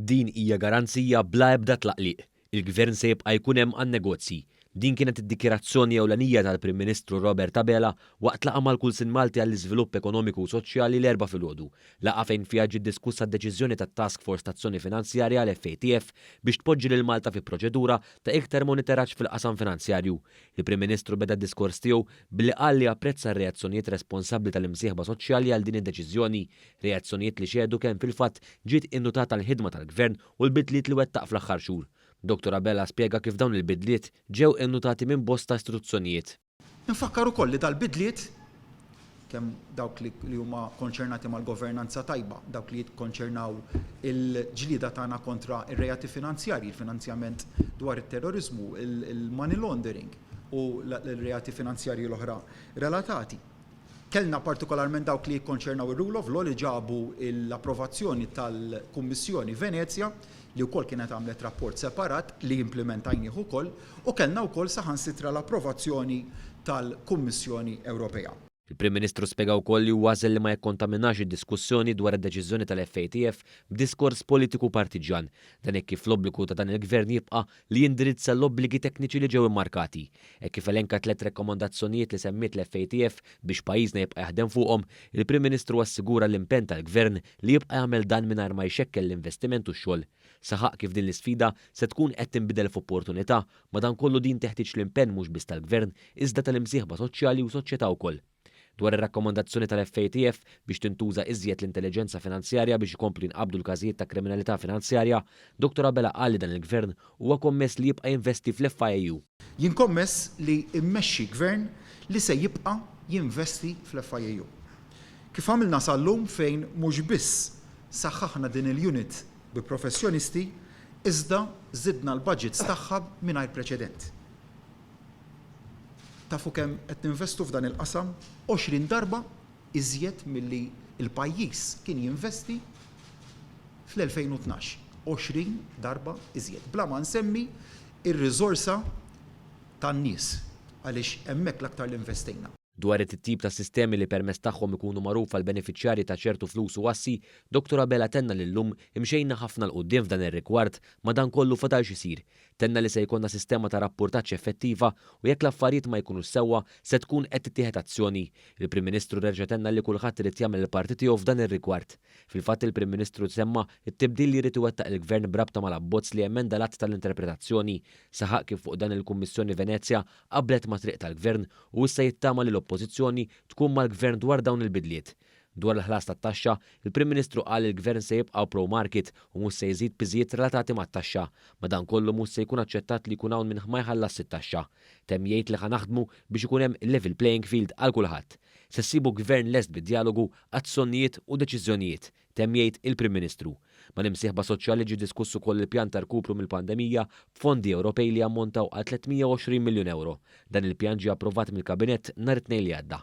Din hija garanzija bla ebda tlaqliq. Il-Gvern se jibqa' jkun hemm għan-negozji. Din kienet id-dikjarazzjoni ewlenija tal-Prim Ministru Robert Abela waqt laqgħa mal-Kunsill Malti għall-Iżvilupp Ekonomiku u Soċjali l-Erbgħa filgħodu. Laqgħa fejn fiha ġiet diskussa d-deċiżjoni tat-Task Force t'Azzjoni Finanzjarja, l-FATF, biex tpoġġi lil Malta fi proċedura ta' iktar monitoraġġ fil-qasam finanzjarju. Il-Prim Ministru beda d-diskors tiegħu billi qal li apprezza r-reazzjonijiet responsabbli tal-imsieħba soċjali għal din id-deċiżjoni. Reazzjonijiet li xehdu kemm fil-fatt ġiet innutata l-ħidma tal-Gvern u l-bidliet li wettaq fl-aħħar xhur. Dottor Abela spjega kif dawn il-bidliet ġew innutati minn bosta istituzzjonijiet. Infakkar ukoll li dal-bidliet, kemm dawk li huma konċernati mal-governanza tajba, dawk li jikkonċernaw il-ġlieda tagħna kontra r-reati finanzjarji, il-finanzjament dwar it-terroriżmu, il-money laundering u l-reati finanzjarji l-oħra relatati. Kellna partikolarment dawk li jikkonċernaw ir-rule of law li ġabu l-approvazzjoni tal-Kummissjoni Venezja li wkoll kienet għamlet rapport separat li implimentajnih ukoll u kellna wkoll saħansitra l-approvazzjoni tal-Kummissjoni Ewropea. Il-Prim Ministru spjega wkoll li hu għażel li ma jikkontaminax id-diskussjoni dwar id-deċiżjoni tal-FATF b'diskors politiku partiġġjan. Dan hekk kif l-obbligu ta' dan il-Gvern jibqa' li jindirizza l-obbligi tekniċi li ġew immarkati. Hekk kif elenka tliet rakkomandazzjonijiet li semmiet l-FATF biex pajjiżna jibqa' jaħdem fuqhom, il-Prim Ministru assigura l-impenn tal-Gvern li jibqa' jagħmel dan mingħajr ma jxekkel l-investiment u x-xogħol. Saħaq kif din l-isfida se tkun qed tinbidel f'opportunità, madankollu din teħtieġ l-impenn mhux biss tal-Gvern iżda tal-imsieħba soċjali u soċjetà wkoll. Dwar ir-rakkomandazzjoni tal-FATF biex tintuża iżjed l-intelliġenza finanzjarja biex ikomplu jinqabdu l-każijiet ta' kriminalità finanzjarja, Dottor Abela qal li dan il-Gvern huwa kommess li jibqa' jinvesti fl-FIAU. Jien kommess li mmexxi Gvern li se jibqa' jinvesti fl-FIAU. Kif għamilna sal-lum fejn mhux biss saħħaħna din il-unit bi professjonisti iżda żidna l-budgets tagħha mingħajr preċedent. Tafu kemm qed ninvestu f'dan il-qasam? 20 darba iżjed milli l-pajjiż kien jinvesti fl-2012. 20 darba iżjed. Bla ma nsemmi r-riżorsa tan-nies għaliex hemmhekk l-aktar li investejna. Dwar it-titjib tas-sistemi li permezz tagħhom ikunu magħrufa l-benefiċjarji ta' ċertu flus u assi, Dottor Abela tenna li llum imxejna ħafna 'l quddiem f'dan ir-rigward madankollu fadal x'isir. Tenna li se jkollna sistema ta' rappurtaġġ effettiva u jekk l-affarijiet ma jkunux sewwa se tkun qed tittieħed azzjoni. Il-Prim Ministru reġa' tenna li kulħadd irid jagħmel il-parti tiegħu f'dan ir-rigward. Fil-fatt il-Prim Ministru semma t-tibdil li jrid iwettaq il-Gvern b'rabta mal-abbozz li jemenda l-Att tal-Interpretazzjoni. Saħaq kif fuq dan il-Kummissjoni Venezja qablet mat-triq tal-Gvern u issa jittama li l-Oppożizzjoni tkun mal-Gvern dwar dawn il-bidliet. Dwar il-ħlas tat-taxxa, il-Prim Ministru qal li l-Gvern se jibqa' pro-market u mhux se jżid piżijiet relatati mat-taxxa. Madankollu mhux se jkun aċċettat li jkun hawn min ma jħallasx it-taxxa. Temm jgħid li ħa naħdmu biex ikun hemm level playing field għal kulħadd. Se ssibu Gvern lest bid-djalogu, azzjonijiet u deċiżjonijiet. temm jgħid il-Prim Ministru. Mal-imsieħba soċjali ġie diskuss ukoll il-pjan ta' rkupru mill-pandemija b'fondi Ewropej li jammontaw għal 320 miljun ewro. Dan il-pjan ġie approvat mill-Kabinett nhar it-Tnejn li għadda.